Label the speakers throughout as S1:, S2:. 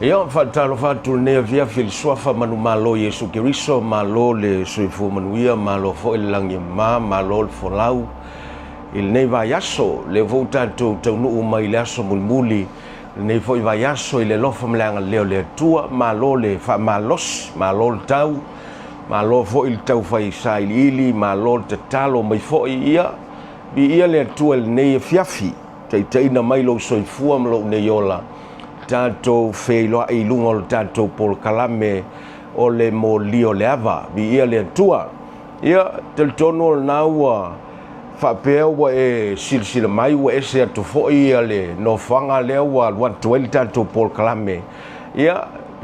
S1: Ia, faatalofa atu i lenei afiafi i le Suafa manumalo o Iesu Keriso, malo le soifua manuia, malo foi le lagi e mama, malo le folau i lenei vaiaso. Lea foi ua tatou taunuu mai i le aso mulimuli lenei foi vaiaso i le alofa ma le agalelei o le Atua, malo le faamalosi, malo le tau, malo foi le taufai sailiili, malo le tatalo mai foi, ia, viia le Atua i lenei afiafi, taitaiina mai lou soifua ma lou nei ola, tatou feiloai i luga o le tatou polokalame o le moli o le ava, viia le Atua. Ia, talitonu o lena ua faapea ua e silasila mai ua ese atu foi ia le nofoaga lea ua alu atu ai le tatou polokalame. Ia,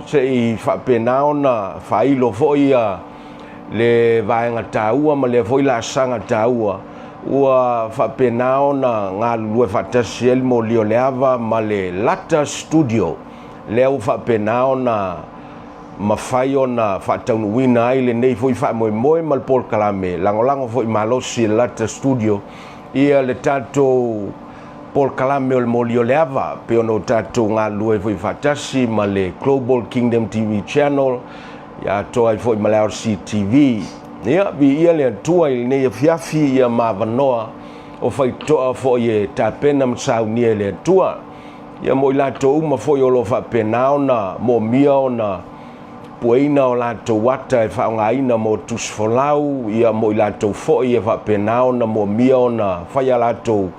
S1: se i faapena ona faailo foi ia le vaega taua ma lea foi laasaga taua ua faapena ona galulue faatasi ai le moli o le ava ma le Lata Studio lea ua faapena ona mafai ona faataunuuina ai lenei foi faamoemoe ma le polokalame, lagolago foi malosi e le Lata Studio ia le tatou polokalame o le moli o le ava, pei ona o tatou galulue foi faatasi ma le Global Kingdom TV Channel, ia atoa ai foi ma le RCTV. Ia, viia le Atua i lenei afiafi ia ma avanoa o faitotoa foi e tapena ma saunia e le Atua. Ia mo i latou uma foi o lo o faapena ona moomia ona pueina o latou ata e faaaogaina mo tusi folau, ia mo i latou foi e faapena ona moomia ona fai a latou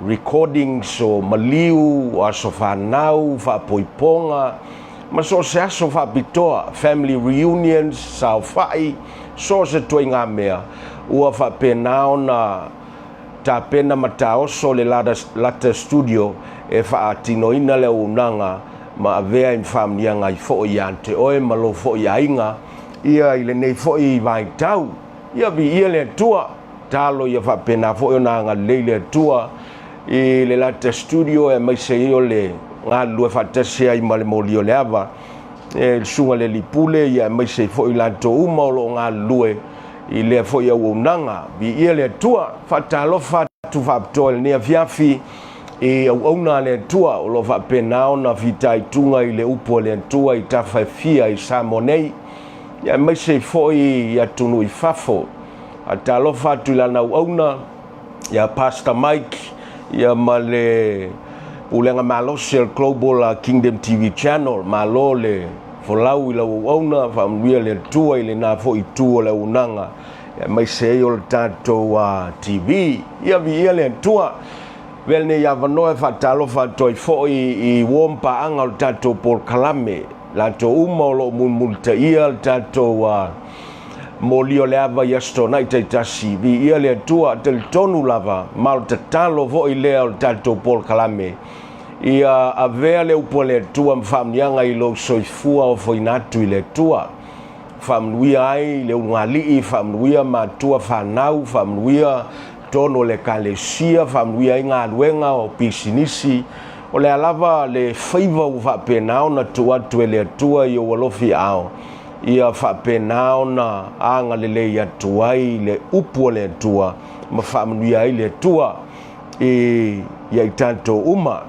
S1: recordings o maliu, o aso fanau, faapoipoga, ma so o se aso faapitoa, family reunions, saofai, so o se ituaiga mea, ua faapena ona tapena ma taoso le Lata Studio e faatinoina le auaunaga ma avea i faamanuiaga ai foi ia te oe ma lou foi aiga ia i lenei foi vaitau. Ia viia le Atua, talo ia faapena foi ona agalelei le Atua i le Lata Studio aemaise ai o le galulue faatasi ai ma le moli o le ava e le Susuga i le Alii Pule ia aemaise ai foi i latou uma o lo o galulue i lea foi auaunaga. Viia le Atua, faatalofa atu faapitoa i lenei afiafi i auauna a le Atua o lo o faapena ona fitaituga i le upu a le Atua i tafa e fia i Samoa nei, aemaise ai foi i atunuu i fafo. Faatalofa atu i lana auauna ia Pastor Mike ia ma le pulega malosi o le Global Kingdom TV Channel. Malo le folau i lau auauna, faamanuia le Atua i lena foi itu o le auaunaga aemaise ai o le tatou TV. Ia viia le Atua. Avea lenei avanoa e faatalofa atu ai foi i uo ma paaga o le tatou polokalame, latou uma o lo o mulimulitaia le tatou moli o le ava i Aso Toonai taitasi. Viia le Atua, talitonu lava, ma o le tatalo foi lea o le tatou polokalame, ia avea le upu a le Atua ma faamanuiaga i lou soifua ofoina atu i le Atua. Faamanuia ai le ulugalii, faamanuia matua fanau, faamanuia totonu o le Ekalesia, faamanuia ai galuega o pisinisi. O le a lava le faiva ua faapena ona tuu atu e le Atua i ou alofi aao, ia faapena ona agalelei atu ai le upu a le Atua ma faamanuia ai le Atua i ia i tatou uma.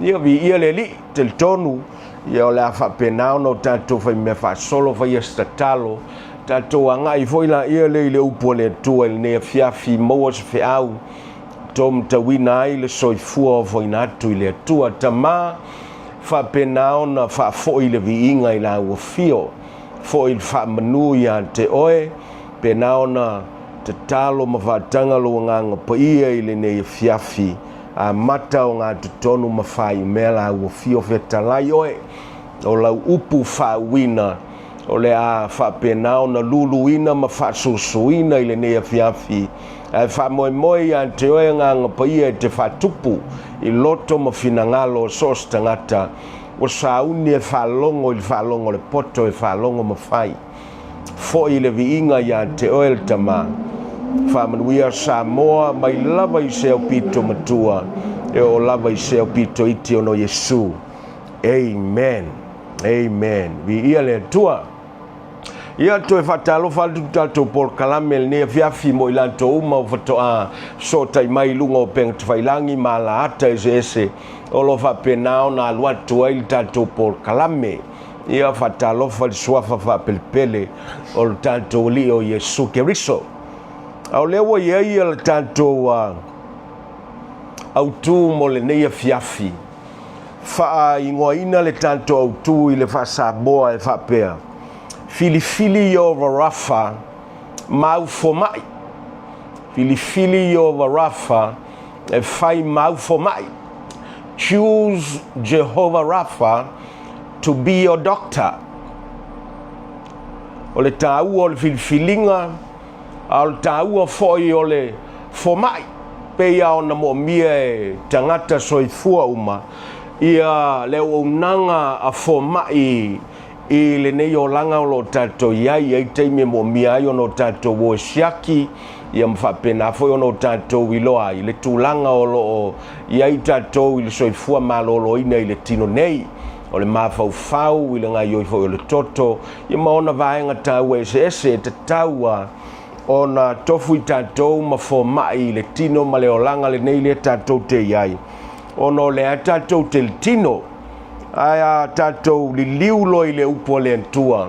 S1: Ia viia le Alii, talitonu ia o le a faapena ona o tatou faimea faasolo, faia se tatalo, tatou agai foi laia lea i le upu a le Atua i lenei afiafi, maua se feau, tou matauina ai le soifua ofoina atu i le Atua. Tama, faapena ona faafoi le viiga i lau afio, foi le faamanu ia te oe, pena ona tatalo ma faataga lou Agaga Paia i lenei afiafi, amata o ngā totonu ma faaiumea lau afio fetalai oe, o lau upu faauina o le a faapena ona luluina ma faasosoina i lenei afiafi, ae faamoemoe ia te oe Agaga Paia e te faatupu i loto ma finagalo o so o se tagata ua sauni e faalogo i le faalogo o le poto e faalogo ma fai. Foi le viiga ia te oe le Tama. Faamanuia Samoa mai lava i se aupito matua e oo lava i se aupito iti ona o Iesu. Amen. Amen. Viia le Atua. Ia, toe faatalofa atu le tatou polokalame i lenei afiafi mo i latou uma ua faatoa sootai mai i luga o upega tafailagi ma alaata eseese o lo o faapena ona alu atu ai le tatou polokalame. Ia, faatalofa i le suafa faapelepele o le tatou Alii o Iesu Keriso. A o lea ua i ai le tatou autu mo lenei afiafi, faaigoaina le tatou autu i le faa-Samoa e faapea, Filifili Ieova Rafa ma au fomai. Filifili Ieova Rafa e fai ma au fomai. Choose Jehovah Rapha to be your doctor. O le taua o le filifiliga, a o le taua foi o le fomai, pei lava ona moomia e tagata soifua uma ia le auaunaga a fomai i lenei olaga o lo o tatou i ai. E i ai taimi e moomia ai ona o tatou o e siaki, ia ma faapena foi ona o tatou iloa ai le tulaga o lo o i ai tatou i le soifua maloloina i le tino nei, o le mafaufau i le gaoioi foi o le toto, ia ma ona vaega taua eseese e tatau a ona tofu i tatou ma fomai i le tino ma le olaga lenei lea tatou te i ai, ona o lea tatou te le tino. Ae a tatou liliu loa i le upu a le Atua,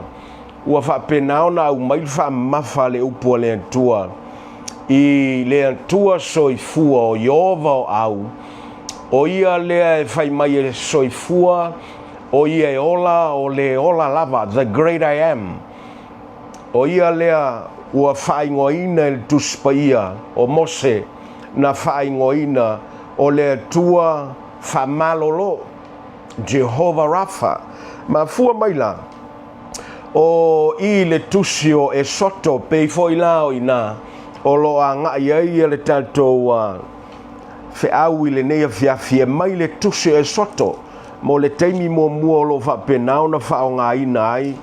S1: ua faapena ona aumai le faamamafa a le upu a le Atua i le Atua soifua o Ieova o au, o ia lea e fai mai e soifua, o ia e ola, o le ola lava, the great I am. O ia lea ua faaigoaina e le Tusi Paia o Mose na faaigoaina o le Atua faamalolo, Jehovah Rapha. Mafua mai la o i le tusi o Esoto, pei foi la o ina o lo o agai ai le tatou feau i lenei afiafi, e mai le tusi o Esoto mo le taimi muamua o lo o faapena ona faaaogaina ai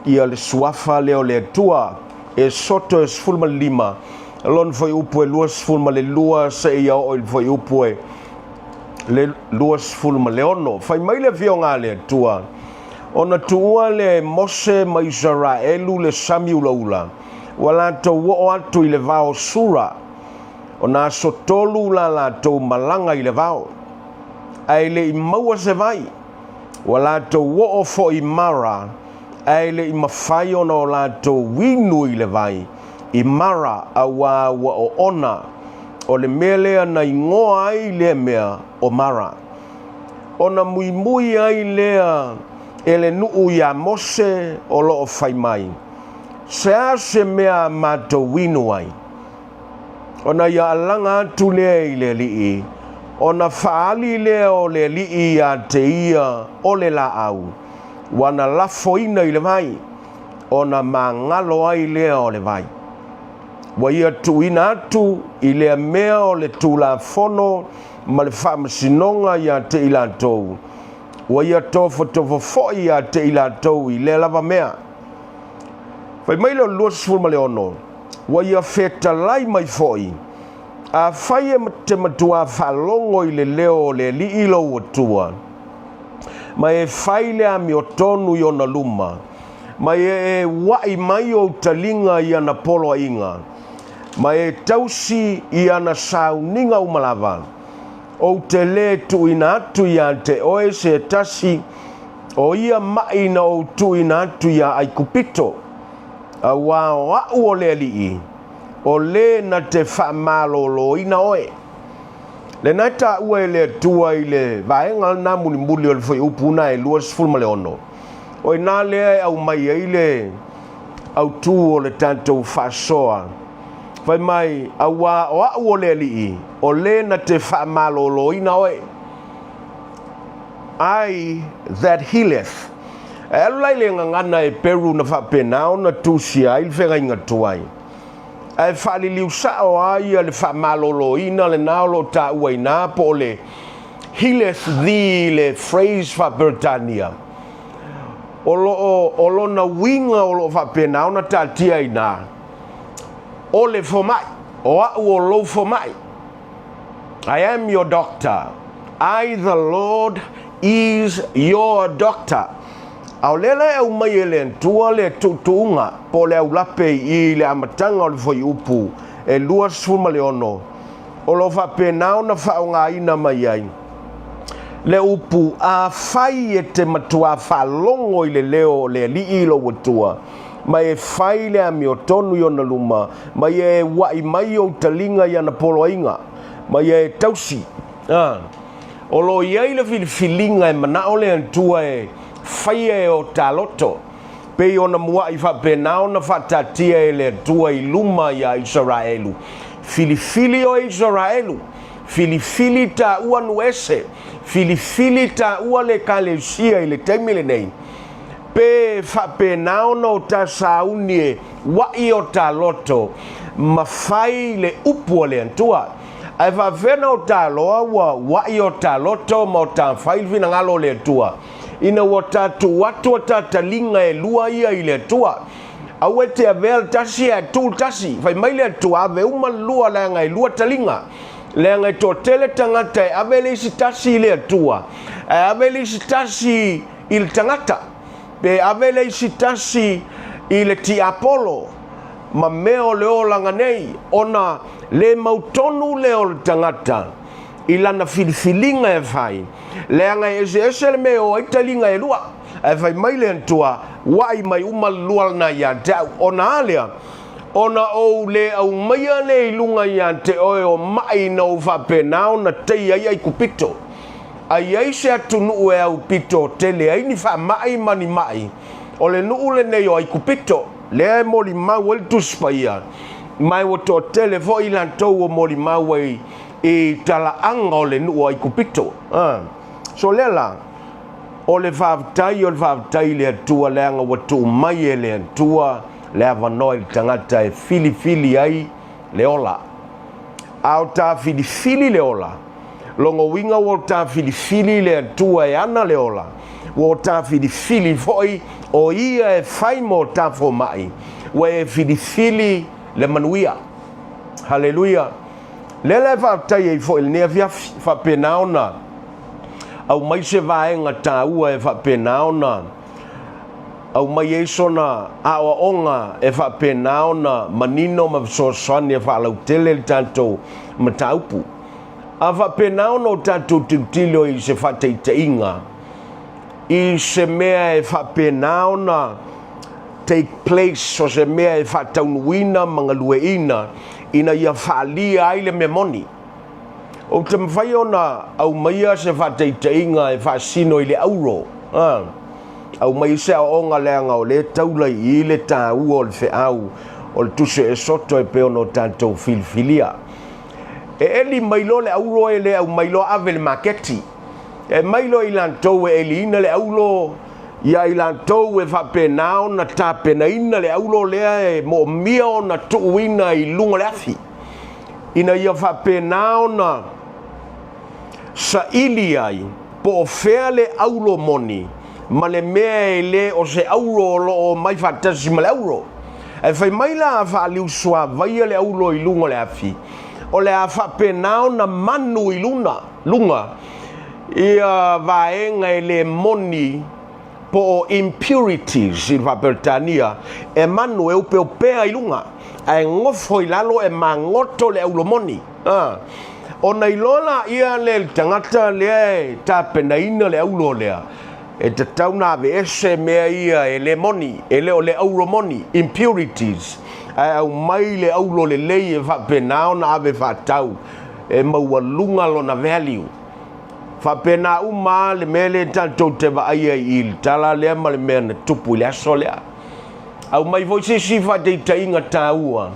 S1: ia le suafa lea o le Atua. Esoto e 15, lona fuaiupu e 22 seia oo i le fuaiupu e le 26. Fai mai le afioga a le Atua, Ona tuua lea e Mose ma Isaraelu le sami ulaula, ua latou oo atu i le vao Sura, ona aso tolu la latou malaga i le vao, ae le i maua se vai. Ua latou oo foi i Mara, ae le i mafai ona o latou inu i le vai i Mara, auā ua oona. O le mea lea na igoa ai lea mea o Mara. Ona muimui ai lea e le nuu iā Mose o lo o fai mai, Se a se mea a matou inu ai? Ona ia alaga atu lea i le alii, ona faaali lea o le alii iā te ia o le laau ua na lafoina i le vai, ona magalo ai lea o le vai. Ua ia tuuina atu i lea mea o le Tulafono ma le faamasinoga iā te i latou, ua ia tofotofo foi iā te i latou i lea lava mea. Fai mai le o le 26, Ua ia fetalai mai foi, Afai e te matuā faalogo i le leo o le Alii lou Atua, ma e fai le amiotonu i ona luma, ma e uaʻi mai ou taliga i ana poloaiga, ma e tausi i ana sauniga uma lava, ou te lē tuuina atu iā te oe se tasi o ia maʻi na ou tuuina atu iā ʻAikupito, auā o aʻu o le Alii, o lē na te faamalōlōina oe. Lena e taua e le Atua i le vaega lena mulimuli o le fuaiupu na e 26. O ina lea e aumai ai le autū o le tatou faasoa. Fai mai, auā o aʻu o le Alii, o lē na te faamalōlōina oe. I that healeth. E alu la i le gagana Heperu na faapena ona tusia ai le feagaiga tuai. Ae faaliliu sao lava ia le faamalōlōina lena o lo o taua i ina po o le healeth thee i le phrase faa-Peretania. O lo o, o lona uiga o lo o faapena ona taatia i ina, o le fomai, o au o lou fomai. I am your doctor. I the Lord is your doctor. A o lea la e aumai e le Atua le tuutuuga po o le aulape i i le amataga o le fuaiupu e 26, o lo o faapena ona faaaogaina mai ai le upu, Afai e te matuā faalogo i le leo o le Alii lou Atua, ma e fai le amiotonu i ona luma, ma ia e uaʻi mai ou taliga i ana poloaiga, ma ia e tausi. A. O lo o i ai le filifiliga e manao le Atua e faia e o ta loto, pei ona muaʻi faapena ona faataatia e le Atua i luma iā Isaraelu, Filifili oe Isaraelu, filifili taua nuu ese, filifili taua le Ekalesia i le taimi lenei, pe faapena ona o ta sauni e uaʻi o ta loto ma fai le upu a le Atua. Ae faafefea ona o ta loa ua uaʻi o ta loto ma o ta fai le finagalo o le Atua, ina ua ta tuu atu a ta taliga e lua ia i le Atua? Aua e te avea le tasi ae tuu le tasi. Fai mai le Atua, ave uma le lua leaga e lua taliga. Leaga e toatele tagata e ave le isi tasi i le Atua, ae ave le isi tasi i le tagata, pe ave le isi tasi i le tiapolo ma mea o le olaga nei, ona le mautonu lea o le tagata i lana filifiliga e fai, leaga e eseese le mea e o ai taliga e lua. Ae fai mai le Atua, Uaʻi mai uma le lua lena ia te au. Ona a lea? Ona ou le aumaia lea i luga ia te oe o maʻi na ou faapena ona teia ai Aikupito. A i ai se atunuu e aupito tele ai ni faamaʻi ma ni maʻi, o le nuu lenei o Aikupito, lea e molimau ai le Tusi Paia, ma e ua toatele foi i latou ua molimau ai i talaaga o le nuu o Aikupito. So lea la, o le faafetai o le faafetai i le Atua leaga ua tuu mai e le Atua le avanoa i le tagata e filifili ai le ola. A o ta filifili le ola, lona uiga ua o ta filifili le Atua e ana le ola, ua o ta filifili foi o Ia e fai mo ta fomai, ua e filifili le manuia. Haleluia! Lea la e faafetai ai foi i lenei afiafi, faapena ona aumai se vaega taua e faapena ona aumai ai sona aoaoga e faapena ona manino ma fesoasoani e faalautele le tatou mataupu. A faapena ona o tatou tilotilo i se faataitaiga, i se mea e faapena ona take place, o se mea e faataunuuina ma galueina ina ia faaalia ai le mea moni. Ou te mafai ona aumaia se faataitaiga e faasino i le auro, a, aumai se aoaoga leaga o lea e taula i i le taua o le feau o le Tusi o Esoto e pei ona o tatou filifilia. E eli mai loa le auro e le aumai loa ave i le maketi. E mai loa i latou e eliina le auro ia i latou e faapena ona tapenaina le auro lea e moomia ona tuuina i luga o le afi, ina ia faapena ona saili ai po o fea le auro moni ma le mea e le o se auro o lo o omai faatasi ma le auro. Ae fai mai la a faaliusuavaia le auro i luga o le afi, o le a faapena ona manu i luna, luga ia vaega e le moni po o impurities i le faa-Peretania, e manu e opeopea i luga, ae gofo i lalo e magoto le auro moni. A, ona iloa laia lea i le tagata lea e tapenaina le auro lea, e tatau ona aveese mea ia e le moni, e le o le auro moni, impurities, ae aumai le auro lelei e faapena ona ave faatau e maualuga lona value. Faapena uma lava le mea lea tatou te vaai ai i le tala lea ma le mea na tupu i le aso lea. Aumai foi se isi faataitaiga taua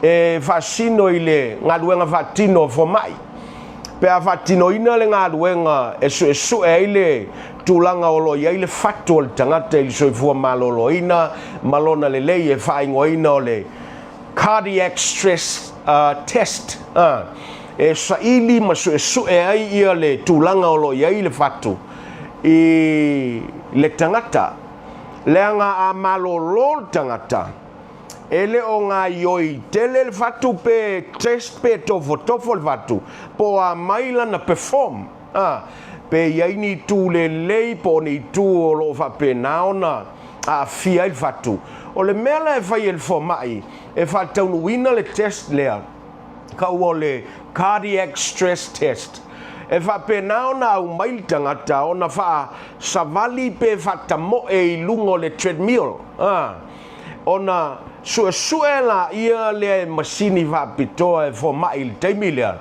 S1: e faasino i le galuega faatino a fomai. Pe a faatinoina le galuega e suesue ai le tulaga o lo o i ai le fatu o le tagata i le soifua maloloina ma lona lelei e faaigoaina o le cardiac stress test, e saili ma suesue ai ia le tulaga o lo o i ai le fatu i le tagata, leaga a malolo le tagata, e le o gaioi tele le fatu pe test pe tofotofo le fatu, po o a mai lana perform. Pe i ai ni itu lelei po o ni itu o lo o faapena ona aafia ai le fatu. O le mea la e fai e le fomai e faataunuuina le test lea, taua o le cardiac stress test, e faapena ona aumai le tagata ona faasavali pe faatamoe i luga o le treadmill, a, ona suesue laia lea e masini faapitoa e fomai i le taimi lea,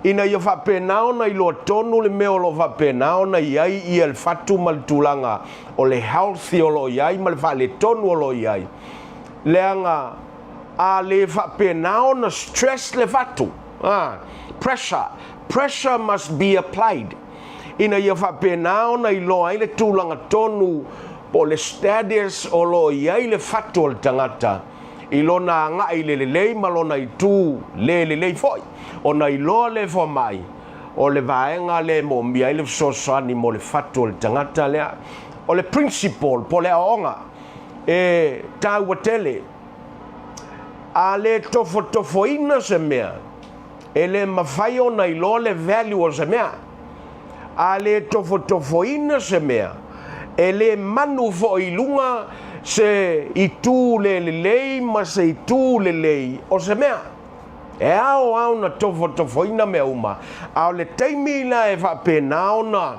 S1: ina ia faapena ona iloa tonu le mea o lo o faapena ona i ai ia le fatu ma le tulaga o le healthy o lo o i ai ma le faaletonu o lo o i ai, leaga a le faapena ona stress le fatu, a, pressure, pressure must be applied, ina ia faapena ona iloa ai le tulaga tonu po o le status o lo o i ai le fatu o le tagata i lona agai i le lelei ma lona itu le lelei foi, ona iloa lea e fomai o le vaega lea e moomia ai le fesoasoani mo le fatu o le tagata lea. O le principle po o le aoaoga e taua tele. A le tofotofoina se mea, e le mafai ona iloa le value o se mea. A le tofotofoina se mea, e le manu foi i luga se itu le lelei ma se itu lelei o se mea. E ao lava ona tofotofoina mea uma, a o le taimi la e faapena ona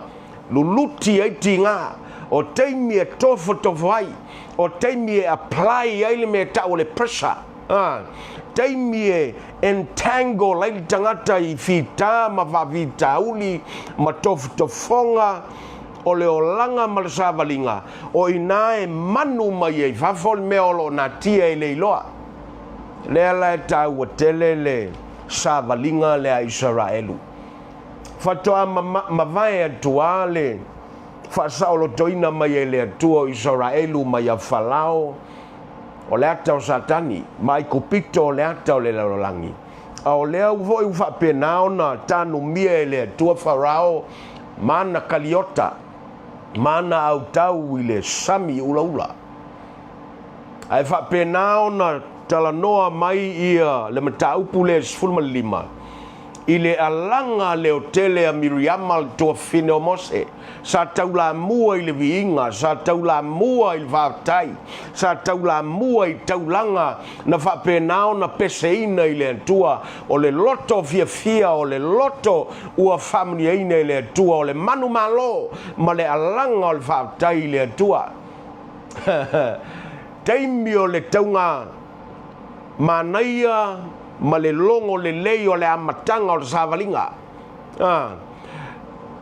S1: luluti ai tiga, o taimi e tofotofo ai, o taimi e apply ai le mea e tau o le pressure, a, taimi e entangle ai le tagata i fita ma faafitauli ma tofotofoga o le olaga ma le savaliga, o i ina e manu mai ai fafo le mea o lo o natia e le iloa. Lea la e taua tele le savaliga lea a Isaraelu. Faatoa mavae atu lava le faasaolotoina mai e le Atua o Isaraelu mai a Falao, o le ata o Satani, ma Aikupito o le ata o le lalolagi. A o lea foi ua faapena ona tanumia e le Atua Farao ma ana kaliota, ma ana autau i le sami ulaula. Ae faapena ona talanoa mai ia le mataupu lea 15 i le alaga leotele a Miriama le tuafafine o Mose, sa taulamua i le viiga, sa taulamua i le faafetai, sa taulamua i taulaga na faapena ona peseina i le Atua, o le loto fiafia, o le loto ua faamanuiaina e le Atua, o le manumalo ma le alaga o le faafetai i le Atua. Taimi o le tauga manaia ma le logo lelei o le amataga o le savaliga. A,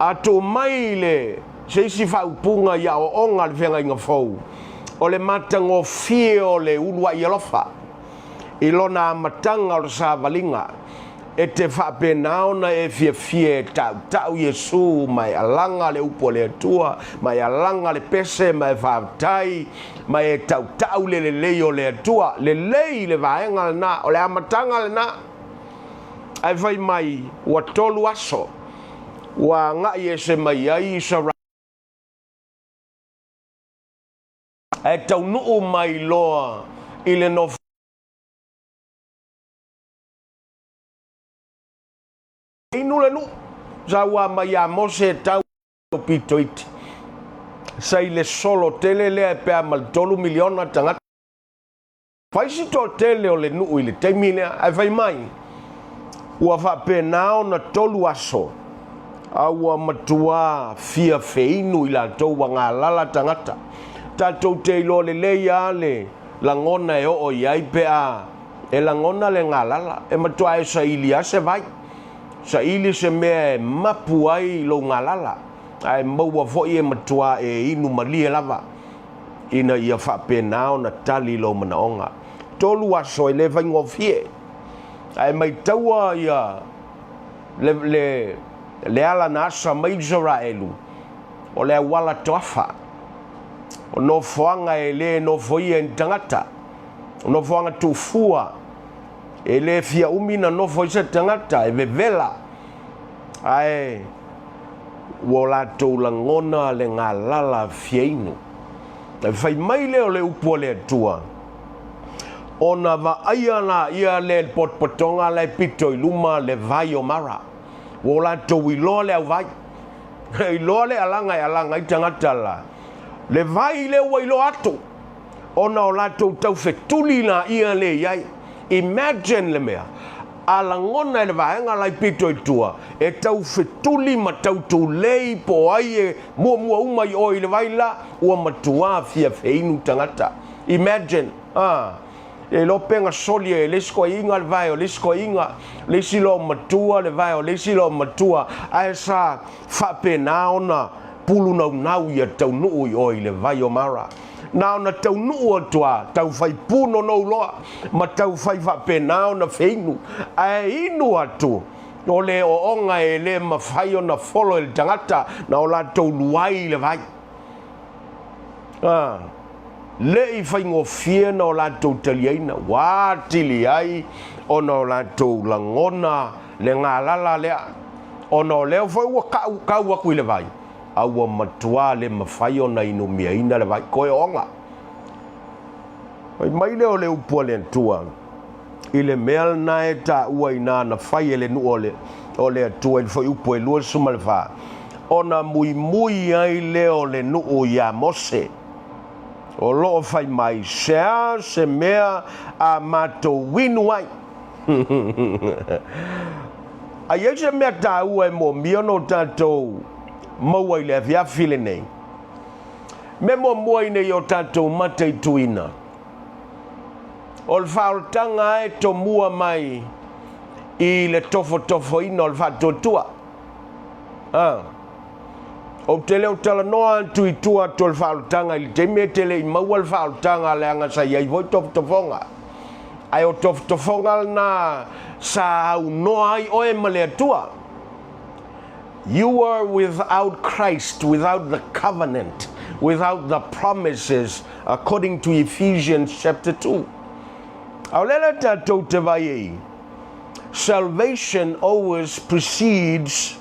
S1: a tuu mai le se isi faaupuga i aoaoga a le Feagaiga Fou, o le matagofie o le uluai alofa i lona amataga o le savaliga, e te faapena ona e fiafia e tautau Iesu ma e alaga le upu a le Atua, ma e alaga le pese, ma e faafetai, ma e tautau le lelei o le Atua. Lelei le vaega lena, o le amataga lena. Ae fai mai, ua tolu aso, ua agai ese mai ai Isaraelu. Ae taunuu mai loa i le nofoaga. Inu le nuu, sa ua mai ia Mose e tau pito iti. Sa i le solo tele lea e pea ma le 3 miliona tagata. Fai si toatele o le nuu i le taimi lea, ae fai mai, ua faapena ona tolu aso, a ua matuā fia feinu i latou ua galala tagata. Tatou te iloa lelei lava le lagona e oo i ai pe a e lagona le galala, e matuā e saili lava se vai, saili se mea e mapu ai lou galala, ae maua foi e matuā e inu malie lava ina ia faapena ona tali lou manaoga. Tolu aso e le faigofie, ae maitaua ia le, le, le ala na asa mai Isaraelu, o le auala toafa, o nofoaga e le nofoia e ni tagata, o nofoaga tuufua, e le fia umi na nofo ai se tagata, e vevela, ae ua o latou lagona le galala fia inu. Ae fai mai lea o le upu a le Atua, ona vaaia laia lea i le potopotoga la e pito i luma le vai o Mara. Ua o latou iloa le auvai. Iloa le alaga e alaga ai tagata la. Le vai lea ua iloa atu ona o latou taufetuli laia lea i ai. Imagine le mea, a lagona e le vaega la i pito i tua, e taufetuli ma tautulei po o ai e muamua uma i o i le vai la, ua matuā fia feinu tagata. Imagine, a. E iloa pe gasoli ai e le isi koaiga le vae o le isi koaiga, le isi loomatua le vae o le isi loomatua, ae sa faapena ona pulunaunau ia taunuu i o i le vai o Mara. Na ona taunuu atu a, tau fai pūnonou loa, ma tau fai faapena ona feinu, ae inu atu, o le ooga e le mafai ona folo e le tagata, na o latou luai i le vai. A, le i faigofie na o latou taliaina, ua atili ai ona o latou lagona le galala lea, ona o lea foi ua kau, kau aku i le vai, a ua matuā le mafai ona inumiaina le vai, koe ooga. Fai mai lea o le upu a le Atua, i le mea lena e taua inā na fai e le nuu o le, o le Atua i le fuaiupu e 24, ona muimui ai lea o le nuu iā Mose, o lo o fai mai, Sea se mea a matou inu ai. A i ai se mea taua e moomia ona o tatou maua i le afiafi lenei, mea muamua ina ia o tatou mataituina, o le faaolataga e tomua mai i le tofotofoina o le faatuatua. A. Ou te le o talanoa atu i tua atu o le faaolataga i le taimi e te le i maua le faaolataga leaga sa i ai foi tofotofoga. Ae o tofotofoga lena sa aunoa ai oe ma le Atua. You were without Christ, without the covenant, without the promises, according to Ephesians chapter 2. A o lea la tatou te vai ai, salvation always precedes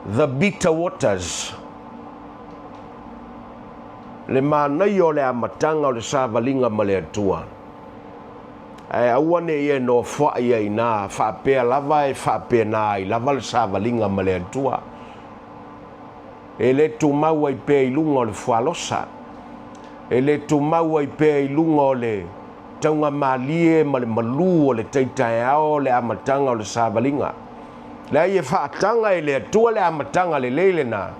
S1: the bitter waters. Le manaia o le amataga o le savaliga ma le Atua. Ae aua ne i e nofoai ai inā, faapea lava e faapena ai lava le savaliga ma le Atua. E le tumau ai pea i luga o le fualosa. E le tumau ai pea i luga o le taugamalie ma le malū o le tai taeao le amataga o le savaliga. Leai, e faataga e le Atua le amataga lelei lena,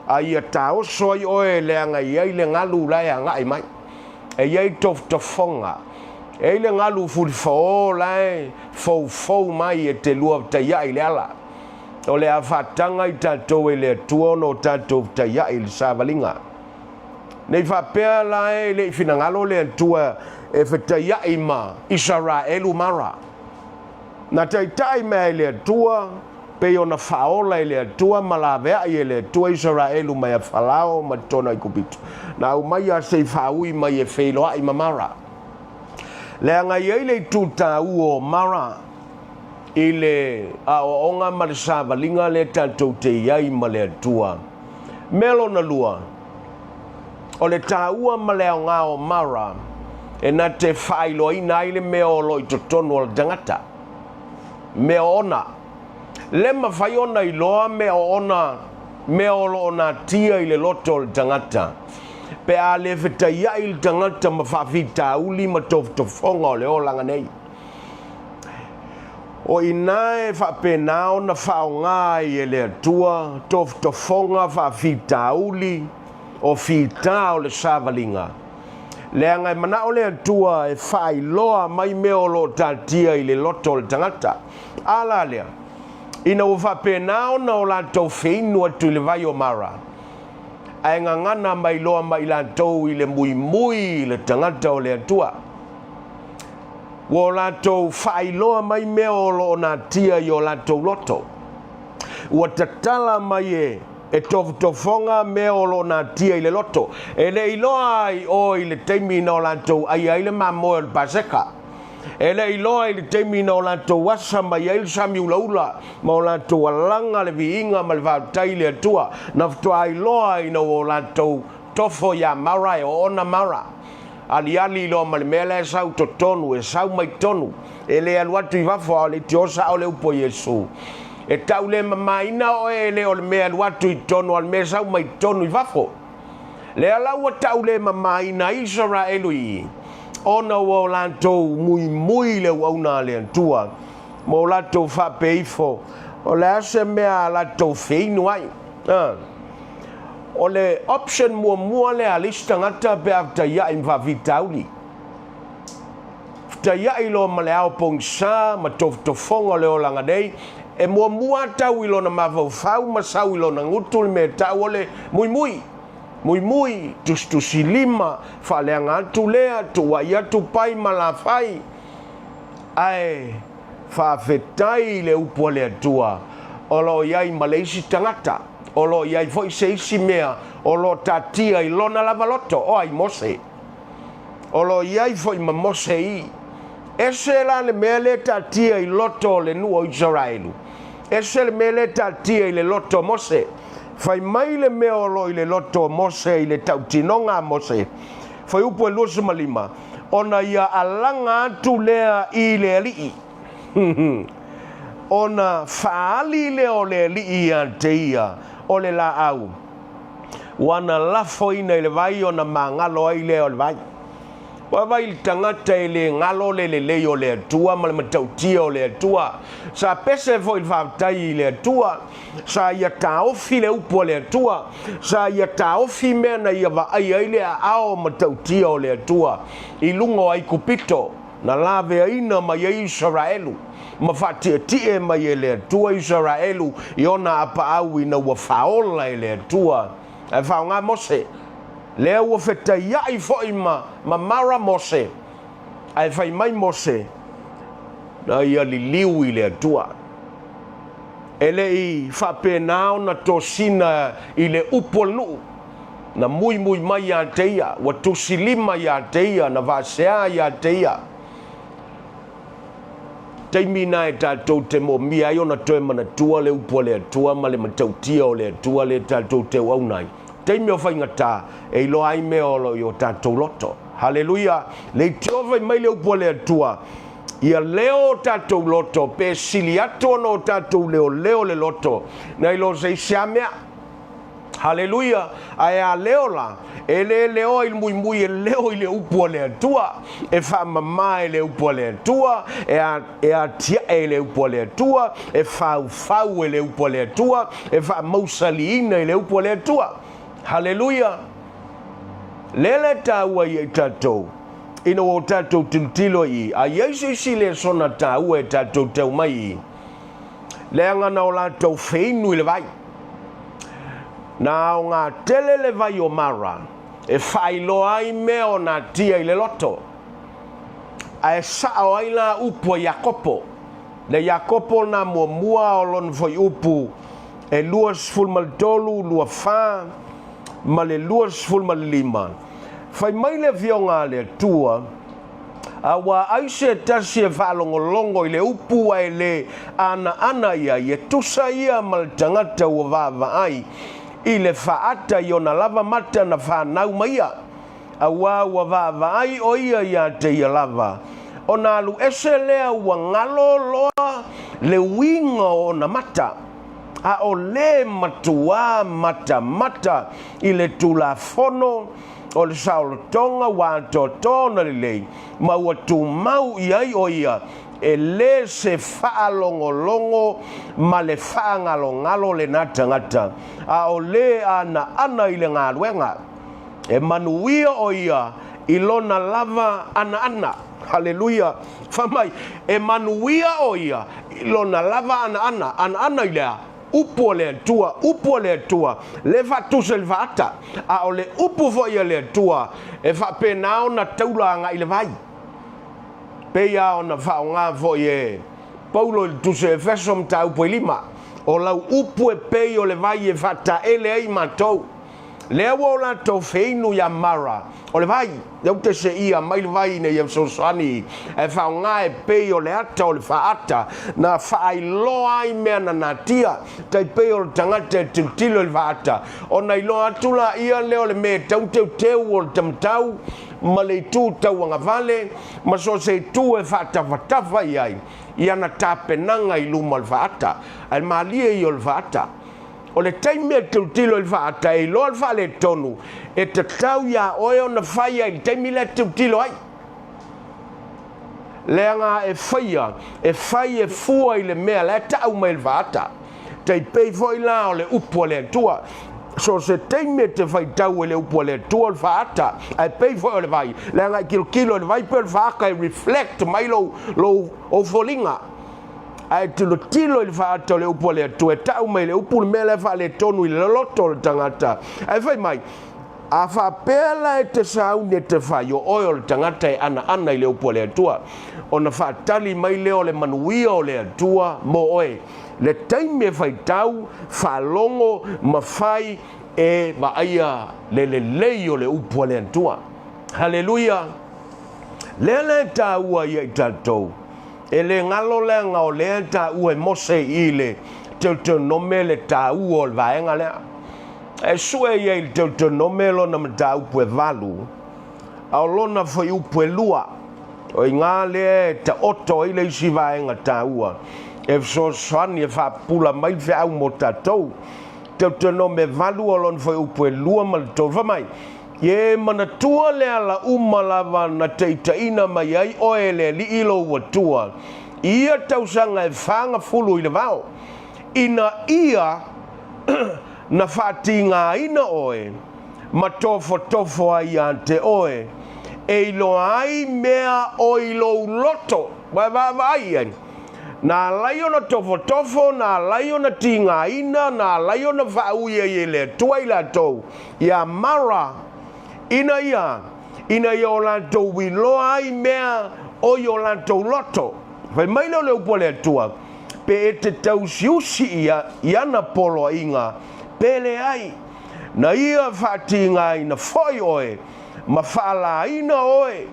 S1: a ia taoso ai oe leaga e i ai le galu la e agai mai. E i ai tofotofoga, e i ai le galu fulifaō la e foufou mai e te lua taiai i le ala. O le a faataga i tatou e le Atua ona o tatou taiai i le savaliga. Nei faapea la e le i finagalo le Atua e fetaiai ma Isaraelu mara. Na taitai mea e le Atua, pei ona faaola e le Atua ma laveai e le Atua Isaraelu mai a Falao ma totonu Aikupito. Na aumai a se i faaui mai e feiloai ma Mara. Leaga i ai le itu taua o Mara i le aoaoga ma le savaliga lea tatou te i ai ma le Atua. Mea lona lua, o le taua ma le aoga o Mara e na te faailoaina ai le mea o lo i totonu o le tagata. Mea ona. Le mafai ona iloa mea ona mea o lo o natia i le loto o le tagata. Pe a le fetaiai le tagata ma faafitauli ma tofotofoga o le olaga nei. O i ina e faapena ona faaaoga ai e le Atua tofotofoga faafitauli o fita o le savaliga, leaga e manao le Atua e faailoa mai mea o lo o taatia i le loto o le tagata. A la lea, ina ua faapena ona o latou feinu atu i le vai o Mara, ae gagana mai loa ma i latou i le muimui i le tagata o le Atua. Ua o latou faailoa mai mea o lo o natia i o latou loto. Ua tatala mai e e tofotofoga mea o lo o natia i le loto. E le iloa ai oe i le taimi na o latou aia ai le mamoe o le Paseka. E le iloa i le taimi na o latou asa mai ai le sami ulaula ma o latou alaga le viiga ma le faafetai i le Atua. Na faatoa iloa ina ua o latou tofo iā Mara e oona Mara. Aliali loa ma le mea la e sau totonu, e sau mai totonu, e le alu atu i fafo, a o le itio sao le upu a Iesu. E tau le mamaina oe e le o le mea e alu atu i totonu a o le mea e sau mai totonu i fafo. Lea la ua tau le mamaina ai Isaraelu i i, ona ua o latou muimui i le auauna a le Atua, ma o latou faapea ifo, O le a se mea a latou feinu ai? A. O le option muamua lea a le isi tagata pe a fetaiai ma faafitauli. Fetaiai loa ma le ao pogisa ma tofotofoga o le olaga nei, e muamua tau i lona mafaufau ma sau i lona gutu le mea e tau o le muimui. Muimui, tusitusilima, faaleaga atu lea, tuuai atu pai ma lafai. Ae faafetai i le upu a le Atua, o lo o i ai ma le isi tagata, o lo o i ai foi se isi mea o lo o taatia i lona lava loto, o ai Mose? O lo o i ai foi ma Mose i. Ese la le mea lea e taatia i loto o le nuu o Isaraelu, ese le mea lea e taatia i le loto o Mose. Fai mai le mea o lo o i le loto o Mose i le tautinoga a Mose, Fuaiupu e 25, ona ia alaga atu lea i le Alii, ona faaali lea o le Alii ia te ia o le laau, ua na lafoina i le vai ona magalo ai lea o le vai. Ua vaai i le tagata e le galo le lelei o le Atua ma le matautia o le Atua. Sa pese foi i le faafetai i le Atua. Sa ia taofi le upu a le Atua. Sa ia taofi mea na ia vaaia ai le aao matautia o le Atua i luga o Aikupito, na laveaina mai ai Isaraelu, ma faatietie mai e le Atua Isaraelu i ona apaau ina ua faaola e le Atua. Ae faaaoga Mose, lea ua fetaiai foi ma mamara Mose, ae fai mai Mose, na ia liliu i le Atua. E le i faapena ona tosina i le upu a le nuu, na muimui mai ia te ia, ua tusilima ia te ia, na vaasea ia te ia. Taimi na e tatou te moomia ai ona toe manatua le upu a le Atua ma le matautia o le Atua lea tatou te auauna ai. Taimi o faigata e iloa ai mea o lo o i o tatou loto. Haleluia! Leitioa fai mai le upu a le Atua, ia leo o tatou loto, pe sili atu ona o tatou leoleo le loto, nai lo se isi a mea. Haleluia! Ae a leo la, e le leoa i le muimui e leo i le upu a le Atua, e faamama e le upu a le Atua, e, a, e atiae e le upu a le Atua, e faufau e le upu a le Atua, e faamausaliina i le upu a le Atua. Haleluia! Lea la e taua ia i tatou, ina ua o tatou tilotilo i i, a i ai se isi lesona taua e tatou te aumai i i, leaga na o latou feinu i le vai. Na aoga tele le vai o Mara e faailoa ai mea o natia i le loto, ae sao ai la upu a Iakopo. Le Iakopo na muamua o lona foi upu e 23, 24 ma le 25. Fai mai le Afioga a le Atua, A ua ai se tasi e faalogologo i le upu ae le anaana i ai, e tusa ia ma le tagata ua vaavaai i le faata i ona lava mata na fanau mai ia, auā ua vaavaai ʻo ia iā te ia lava, ona alu ese lea ua galo loa le uiga o ona mata, a o le matuā matamata i le Tulafono o le saolotoga ua atoatoa ona lelei, ma ua tumau i ai ʻo ia, e lē se faalogologo ma le faagalogalo lenā tagata, a o lē anaana i le galuega. E manuia ʻo ia i lona lava anaana. Haleluia! Fai mai, e manuia ʻo ia i lona lava anaana. Anaana i le a? Upu a le Atua, upu a le Atua, le faatusa i le faata, a o le upu foi a le Atua e faapena ona taula agai i le vai. Pei lava ona faaaoga foi e Paulo i le Tusi a Efeso mataupu e 5, O lau upu e pei o le vai e faataele ai matou. Lea ua o latou feinu iā Mara, o le vai, lea ou te seia mai le vai ina ia fesoasoani ae faaaoga e pei o le ata o le faata na faailoa ai mea na natia, tai pei o le tagata e tilotilo i le faata, ona iloa atu laia lea o le mea e tau teuteu o le tamatau ma le itu tauagavale ma so o se itu e faatafatafa i ai. i ana tapenaga i luma o le faata, ae malie ia o le faata. O le taimi e tilotilo i le faata, e iloa le faaletonu e tatau iā oe ona fai ai i le taimi lea e tilotilo ai. Leaga e faia, e fai e fua i le mea la e tau mai e le faata. Tai pei foi la o le upu a le Atua. So o se taimi e te faitau ai le upu a le Atua o le faata, ae pei foi o le vai, leaga e tilotilo i le vai pei o le faata e reflect mai lou, lou, ou foliga. Ae tilotilo i le faata o le upu a le Atua, e tau mai e le upu le mea la e faaletonu i le loto o le tagata. Ae fai mai, A faapea la e te sauni e te fai, o oe o le tagata e anaana i le upu a le Atua, ona faatali mai lea o le manuia o le Atua mo oe. Le taimi e faitau, faalogo ma fai e vaaia le lelei o le upu a le Atua. Haleluia! Lea la e taua ia i tatou, e le galo leaga o lea e taua e Mose i le Teuteronome le taua o le vaega lea. E sue ia i le Teuteronome lona mataupu e valu, a o lona fuaiupu e lua. O i ina lea e taoto ai le isi vaega taua e fesoasoani e faapupula mai le feau mo tatou. Teuteronome 8 o lona fuaiupu e 2 ma le 3, fai mai, Ia e manatua le ala uma lava na taitaiina mai ai oe e le Alii lou Atua i ia tausaga e 40 i le vao, ina ia na faatigaina oe ma tofotofo ai ia te oe, e iloa ai mea o i lou loto. Ua e vaavaai i ai? Na alai ona tofotofo, na alai ona tigaina, na alai ona faaui ai e le Atua i latou ia Mara, ina ia, ina ia o latou iloa ai mea o i o latou loto. Fai mai lea o le upu a le Atua, Pe e te tausiusi ia i ana poloaiga, pe leai, na ia faatigaina foi oe ma faalaina oe,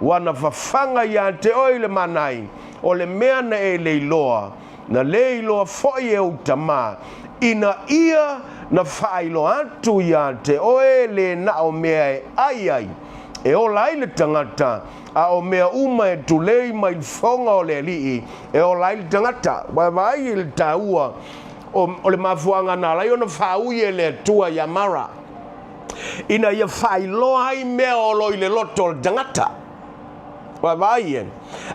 S1: ua na fafaga ia te oe i le manai, o le mea na e le iloa, na le iloa foi e ou tama, ina ia na faailoa atu ia te oe le na o mea e ai ai, e ola ai le tagata, a o mea uma e tulei mai le fofoga o le Alii e ola ai le tagata. Ua e vaai i le taua o le mafuaaga na ala ai ona faaui e le Atua ia Mara, ina ia faailoa ai mea o lo o i le loto o le tagata. Ua e vaai e?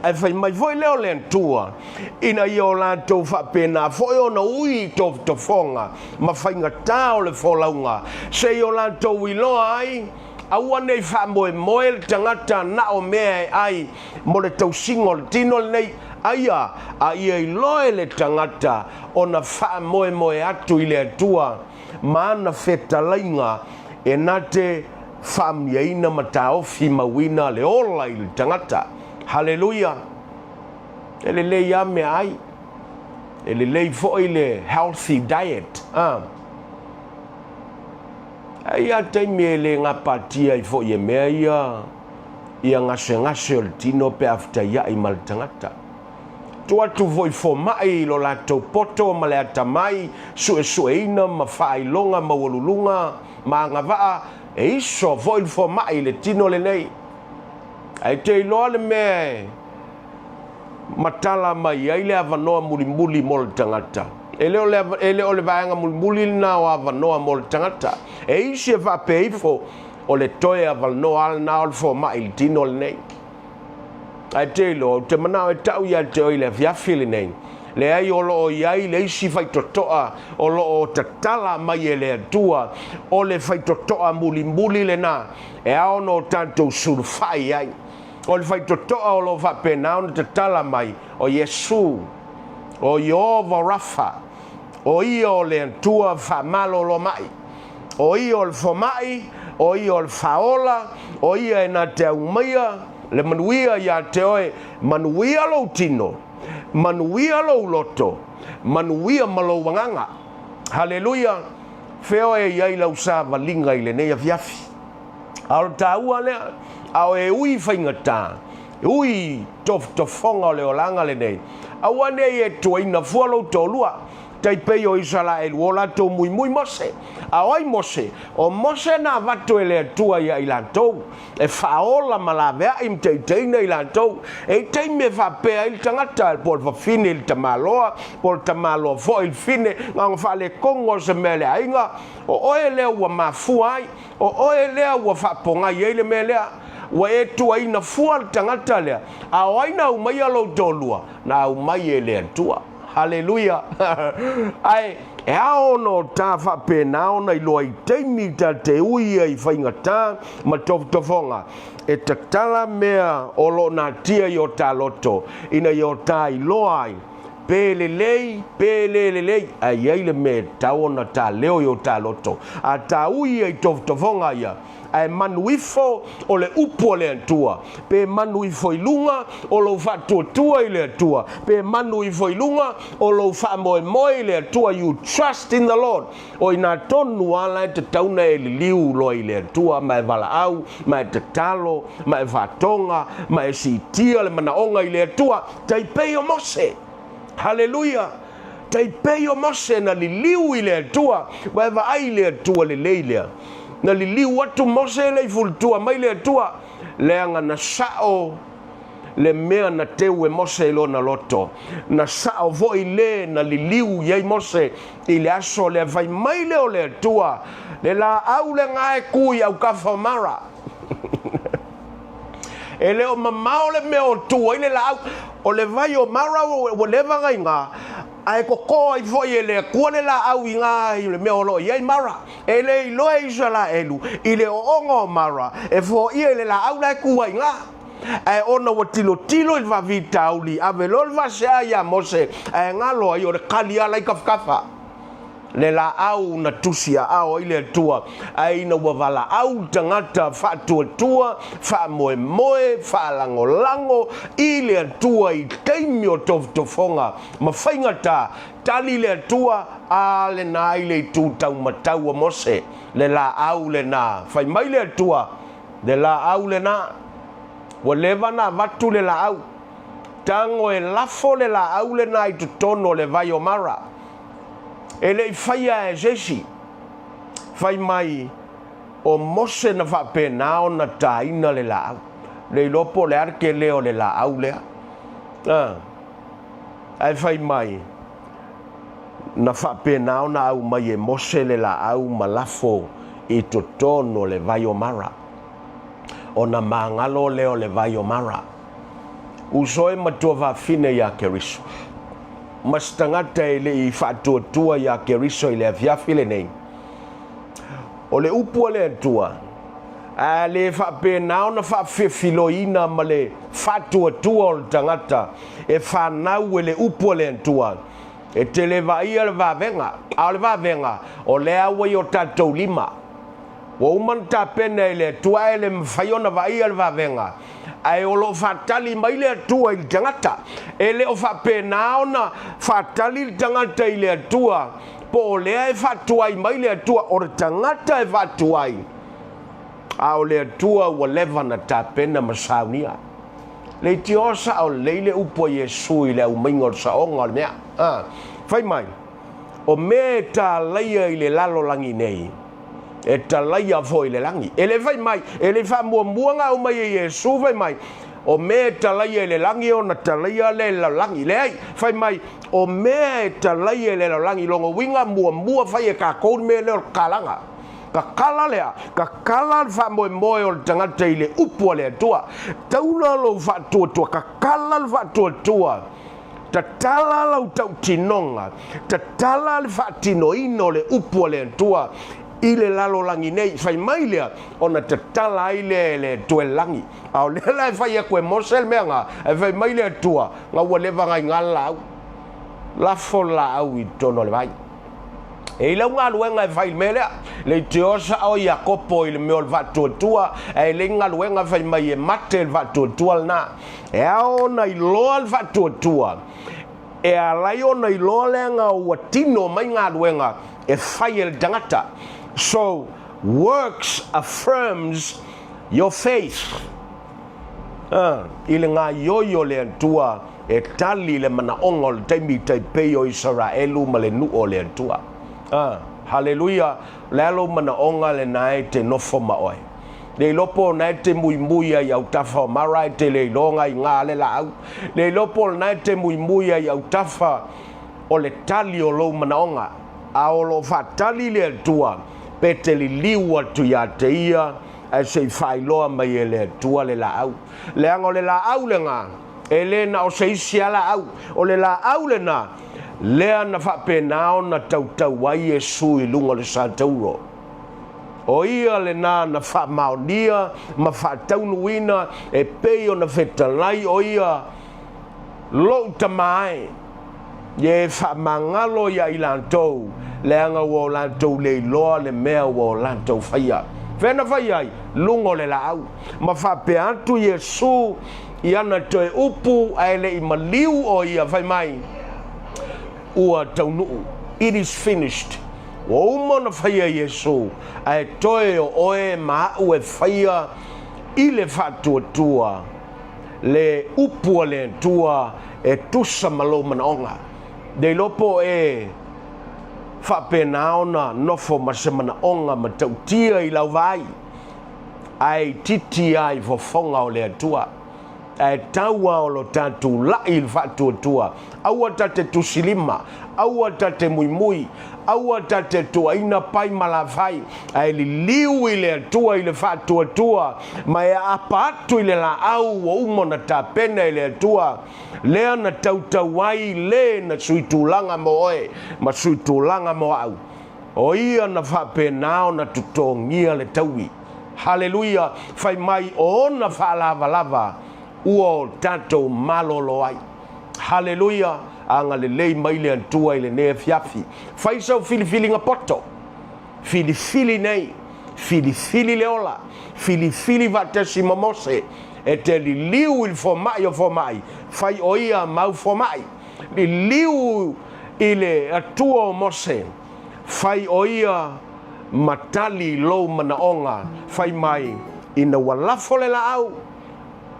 S1: Ae fai mai foi lea o le Atua, ina ia o latou faapena foi ona ui i tofotofoga ma faigatā o le folauga, seia o latou iloa ai, Aua ne i faamoemoe le tagata na o mea e ai mo le tausiga o le tino lenei, aia, a ia iloa e le tagata ona faamoemoe atu i le Atua ma ana fetalaiga e na te faamanuiaina ma taofi mauina le ola i le tagata. Haleluia! E lelei lava meaai, e lelei foi le healthy diet, a. Ae i a taimi e le gapatia ai foi e mea ia ia gasegase o le tino pe a fetaiai ma le tagata. Tuu atu foi fomai i lo latou poto ma le atamai, suesueina ma faailoga maualuluga ma agavaa, e iso foi le fomai i le tino lenei. Ae te iloa le mea e matala mai ai le avanoa mulimuli mo le tagata. E le o le, e le o le vaega mulimuli lena o avanoa mo le tagata. E isi e faapea ifo, o le toe avanoa lava lena o le fomai i le tino lenei. Ae te iloa, ou te manao e tau ia te oe i le afiafi lenei, leai o lo o i ai le isi faitotoa o lo o tatala mai e le Atua, o le faitotoa mulimuli lena e ao ona o tatou sulufai ai. O le faitotoa o lo o faapena ona tatala mai, o Iesu, o Ieova Rafa, o Ia o le Atua faamalolo mai, o Ia o le fomai, o Ia o le faaola, o Ia e na te aumaia le manuia ia te oe, manuia lou tino, manuia lou loto, manuia ma lou agaga. Haleluia! Fea oe e i ai lau savaliga i lenei afiafi? A o le taua lea, a o e ui faigata, ui i tofotofoga o le olaga lenei, aua ne i e tuaina fua lou toalua. Tai pei o Isalaelu, o latou muimui Mose. A o ai Mose? O Mose na avatu e le Atua ia i latou, e faaola ma laveai ma taitaiina i latou. E i taimi e faapea ai le tagata, po o le fafine i le tamaloa, po o le tamaloa foi i le fine, na ona faaletonu o se mea i le aiga, o oe lea ua mafua ai, o oe lea ua faapogai ai le mea lea. Ua e tuuaina fua le tagata lea, a o ai na aumaia lou toalua? Na aumai e le Atua. Haleluia! Ae e ao ona o ta faapena ona iloa i taimi ta te ui ai i faigata ma tofotofoga, e tatala mea o lo o natia i o ta loto, ina ia o ta iloa ai pe lelei pe le lelei, ae i ai le mea e tatau ona ta leo i o ta loto. A ta ui ai i tofotofoga ia, ae manu ifo o le upu a le Atua, pe manu ifo i luga o lou faatuatua i le Atua, pe manu ifo i luga o lou faamoemoe i le Atua, you trust in the Lord, o inā tonu lava la e tatau ona e liliu loa i le Atua ma e valaau, ma e tatalo, ma e faatoga, ma e siitia le manaoga i le Atua, tai pei o Mose. Haleluia! Tai pei o Mose na liliu i le Atua, ua e vaai i le Atua lelei lea. Na liliu atu Mose e le i fulutua mai le Atua, leaga na sao le mea na teu e Mose i lona loto. Na sao foi le na liliu i ai Mose i le aso lea fai mai lea o le Atua, Le laau lena e ku i aukafa o Mara. E le o mamao le mea o tu ai le laau. O le vai o Mara ua leva na iga, ae koko ai foi e le Atua le laau i ga i le mea o lo o i ai Mara. E le iloa e Isalaelu i le ooga o Mara e foia i le laau la e tu ai iga. Ae ona ua tilotilo i le faafitauli, ave loa le faasea ia Mose, ae galo ai o le kali ala i tafatafa. Le laau na tusi aao ai le Atua, ae ina ua valaau le tagata faatuatua, faamoemoe, faalagolago i le Atua i taimi o tofotofoga ma faigata, tali le Atua, A lena i le itu taumatau o Mose, le laau lena. Fai mai le Atua, Le laau lena. Ua leva na avatu le laau. Tago e lafo le laau lena i totonu o le vai o Mara. E le i faia e se isi. Fai mai, o Mose na faapena ona taina le laau. Le iloa po o le a le tele o le laau lea. A. Ae fai mai, na faapena ona aumai e Mose le laau ma lafo i totonu o le vai o Mara. Ona magalo lea o le vai o Mara. Uso e matua fafine iā Keriso. Ma se tagata e le i faatuatua iā Keriso i le afiafi lenei. O le upu a le Atua, a le faapena ona faafefiloina ma le faatuatua o le tagata e fanau e le upu a le Atua, e tele vaaia le vavega, a o le vavega, o lea ua i o tatou lima. Ua uma ona tapena e le Atua ae le mafai ona vaaia le vavega, ae o lo o faatali mai le Atua i le tagata. E le o faapena ona faatali le tagata i le Atua, po o lea e faatuai mai le Atua, o le tagata e faatuai, a o le Atua ua leva na tapena ma saunia. Leitioa sao lelei le upu a Iesu i le aumaiga o le saoga o le mea. A, fai mai, O mea e talaia i le lalolagi nei, e talaia foi i le lagi. E le fai mai, e le faamuamua na aumai e Iesu fai mai, o mea e talaia i le lagi ona talaia lea i le lalolagi. Leai, fai mai, o mea e talaia i le lalolagi, lona uiga muamua fai e tatou le mea lea o le tatalaga. Tatala lea, tatala le faamoemoe o le tagata i le upu a le Atua. Taula lou faatuatua, tatala le faatuatua. Tatala lau tautinoga, tatala le faatinoina o le upu a le Atua i le lalolagi nei. Fai mai lea, ona tatala ai lea e le Atua i le lagi. A o lea la e fai atu e Mose le mea na, ae fai mai le Atua, na ua leva na iga le laau. Lafo le laau i totonu o le vai. E i lau galuega e fai i le mea lea. Leitioa sao Iakopo i le mea o le faatuatua, ae le galuega fai mai e mate le faatuatua lena. E ao ona iloa le faatuatua, e ala ai ona iloa leaga ua tino mai galuega e fai e le tagata. So, works affirms your faith. I le gaioio o le Atua. e tali le manaoga o le taimi tai pei o Isaraelu ma le nuu o le Atua. A, haleluia, o le a lou manaoga lena e te nofo ma oe? Le iloa po o lena e te muimui ai i autafa o Mara e te le iloa iga le laau. Le iloa po o lena e te muimui ai i autafa o le tali o lou manaoga. A o lo o faatali le Atua pe te liliu atu ia te ia ae se i faailoa mai e le Atua le laau. Leaga o le laau lena, e le na o se isi lava laau, o le laau lena lea na faapena ona tautau ai Iesu i luga o le satauro. O ia lena na faamaonia ma faataunuuina e pei ona fetalai o ia lou Tama e, ia e faamagalo ia i latou, leaga ua o latou le iloa le mea ua o latou faia. Fea na fai ai? Luga o le laau. Ma faapea atu Iesu i ana toe upu ae le i maliu o ia, fai mai, Ua taunuu. It is finished. Ua uma ona faia Iesu, ae toe o oe ma aʻu e faia i le faatuatua le upu a le Atua e tusa ma lou manaoga. Le iloa po o e faapena ona nofo ma se manaoga matautia i lau vaai, ae itiiti lava i fofoga o le Atua. Ae tau lava o lo tatou laʻi i le faatuatua, aua ta te tusilima, aua ta te muimui, aua ta te tuuaina pai ma lafai, ae liliu i le Atua i le faatuatua, ma e aapa atu i le laau ua uma ona tapena e le Atua, lea na tautau ai le na suitulaga mo oe ma suitulaga mo au. O ia na faapena ona totogia le taui. Haleluia! Fai mai o ona faalavalava ua o tatou malolo ai. Haleluia! Agalelei mai le Atua i lenei afiafi. Fai sau filifiliga poto. Filifili nei. Filifili le ola. Filifili faatasi ma Mose e te liliu i le fomai o fomai. Fai o ia mau fomai. Liliu i le Atua o Mose. Fai o ia ma tali lou manaoga, fai mai, ina ua lafo le laau,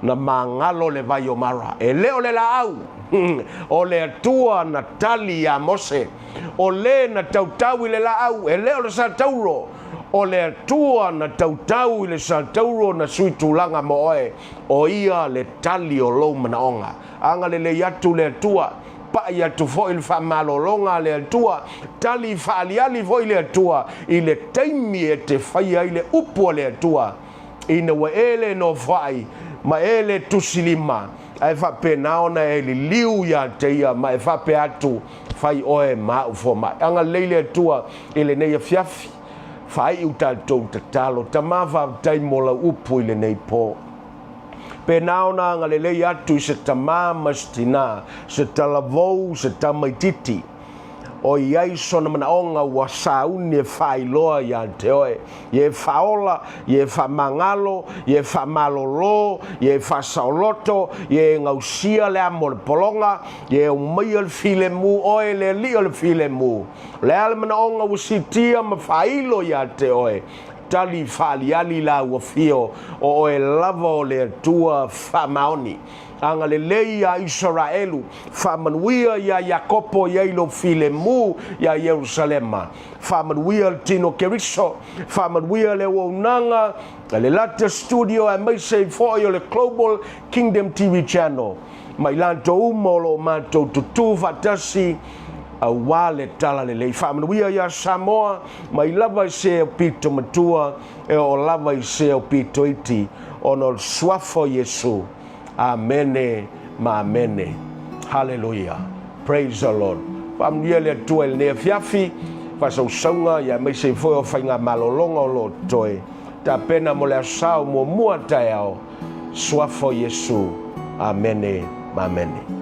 S1: na magalo le vai o Mara. E le o le laau, o le Atua na tali iā Mose. O le na tautau i le laau, e le o le satauro, o le Atua na tautau i le satauro na sui tulaga mo oe, o ia le tali o lou manaoga. Agalelei atu le Atua. Paʻi atu foi le faamalologa a le Atua, tali faaaliali foi le Atua i le taimi e te faia ai le upu a le Atua, ina ua e le nofoai ma e le tusilima, ae faapena ona e liliu ia te ia ma e faapea atu, Fai oe ma au fomai. Agalelei le Atua i lenei afiafi, faaiu tatou tatalo. Tama, faafetai mo lau upu i lenei po. Pēnā ona agalelei atu i se tamā ma se tinā, se talavou, se tamaitiiti, o i ai sona manaoga ua sauni e faailoa iā te oe, ia e faaola, ia e faamagalo, ia e faamalolo, ia e faasaoloto, ia e gausia le amo o le pologa, ia e aumaia le filemu oe le Alii o le filemu. O le a le manaoga ua siitia ma faailo iā te oe? Tali faaliali la ua fio o oe lava o le Atua faamaoni. Agalelei iā Isaraelu, faamanuia iā Iakopo i ai lou filemu iā Ierusalema. Faamanuia le tino Keriso, faamanuia le auaunaga a le Lata Studio aemaise ai foi o le Global Kingdom TV Channel ma i latou uma o lo o matou tutū faatasi aua le Talalelei. Faamanuia iā Samoa mai lava i se aupito matua e oo lava i se aupito iti, ona o le Suafa o Iesu. Amene ma amene. Haleluia. Praise the Lord. Faamanuia le Atua i lenei afiafi, faasausauga ia aemaise ai foi o faigamalologa o lo o totoe. Tapena mo le Aso Sao muamua taeao, Suafa o Iesu. Amene ma amene.